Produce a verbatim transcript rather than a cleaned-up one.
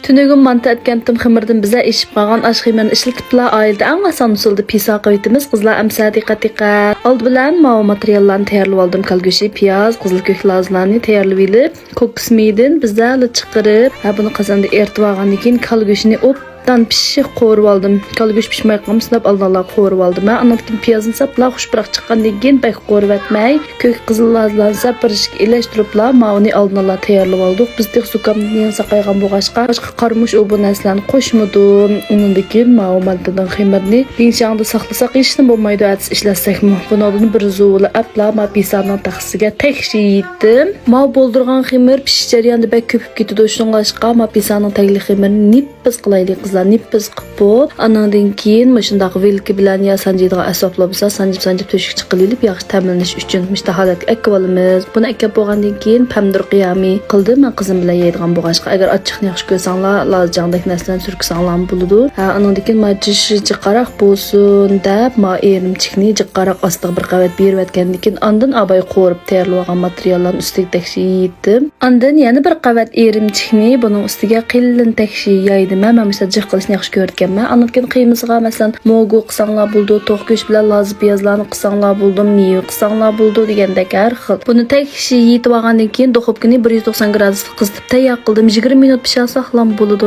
تۈنۈگۈن مانتا ئەتكەنتىم خېمىردىن بىزە ئېشىپ قالغان ئاش خېمىرنى ئىشلىتىپلا ئائىلىدە ئەڭ ئاسان ئۇسۇلدا پىززا قىلىۋېتىمىز. قىزلار، ئەمسە دىققەت، دىققەت! ئالدى بىلەن ماۋۇ ماتېرىياللارنى تەييارلىۋالدىم: كالا گۆشى، پىياز، قىزىل كۆك لازىلارنى تەييارلىۋېلىپ، كوكۇس مېيىدىن بىزەلا چىقىرىپ، ھە، بۇنى قازاندا ئېرىتىۋالغاندىن كېيىن كالا گۆشىنى ئوبدان پىششىق قورۇۋالدىم. كالا گۆش پىشماي قالمىسۇن دەپ ئالدىنلا قورۇۋالدىم. ھە، ئاندىن كېيىن پىيازنى سەپلا خۇش پۇراق چىققاندىن كېيىن بەك قورۇۋەتمەي، كۆك قىزىل لازىلارنى سەپ بىر ئىككى ئىلەشتۈرۈپلا ماۋۇنى ئالدىنلا تەييارلىۋالدۇق. بىز تېخى زۇكامدىن يېڭى ساقايغان بولغاچقا، باشقا قارىمۇچ ئۇ بۇ نەرسىلەرنى قوشمىدىم. ئۇنىڭدىن كېيىن ماۋۇ مانتىدىن خېمىرنى بىڭشياڭدا ساقلىساق ھېچنېمە بولمايدۇ، ئەتىسى ئىشلەتسەكمۇ. بۇنىڭدىن بىر زۇۋۇلا ئەپلا ما پىززانىڭ تەخسىسىگە تەكشى يېيىتتىم. ماۋۇ بولدۇرغان خېمىر پىشىش جەريانىدا بەك كۆپۈپ كېتىدۇ، شۇڭلاشقا ما پىززانىڭ تەگلىك خېمىرىنى نېپىز قىلايلى قىزلار، نېپىز قىلىپ بوپ، ئانىڭدىن كېيىن مۇشۇنداق ۋىلكا بىلەن يا سانجىيدىغان ئەسۋابلار بولسا سانجىپ-سانجىپ تۆشۈكچە قىلىۋېلىپ ياخشى تەملىنىش ئۈچۈن مۇشۇنداق ھالەتكە ئەكىۋالىمىز. بۇنى ئەكەپ بولغاندىن كېيىن پەمدۇر قىيامى قىلدىم. مەن قىزىم بىلەن يەيدىغان بولغاچقا، ئەگەر ئاچچىقنى ياخشى كۆرسەڭلار، لازجاڭدەك نەرسىلەرنى سۈركىسەڭلارمۇ بولىدۇ. ھە، ئانىڭدىن كېيىن ما چىشى جىققاراق بولسۇن دەپ، ما ئېرىمچىكنى جىققاراق ئاستىغا بىر قەۋەت بېرىۋەتكەندىن كېيىن، ئاندىن ئاباي قورۇپ تەييارلىۋالغان ماتېرىياللارنى ئۈستىگە تەكشى يېيىتتىم. ئاندىن يەنە بىر قەۋەت ئېرىمچىكنى بۇنىڭ ئۈستىگە قېلىن تەكشى يايدىم. مەن مۇشۇنداق جىق قىلىشنى ياخشى كۆرىدىكەنمەن. ئاندىن كېيىن قىيمىسىغا، مەسىلەن، موگۇ قىلساڭلار بولىدۇ، توخۇ گۆشى بىلەن لازا پىيازلارنى قىلساڭلار بولىدۇ، مېۋە قىلساڭلار بولىدۇ دېگەندەك ھەر خىل. بۇنى تەكشى يېيىتىۋالغاندىن كېيىن، دۇخوپكىنى بىر يۈز توقسان گرادۇستا قىزىتىپ تەييار قىلدىم. يىگىرمە مىنۇت پىشۇرساقلام بولىدۇ.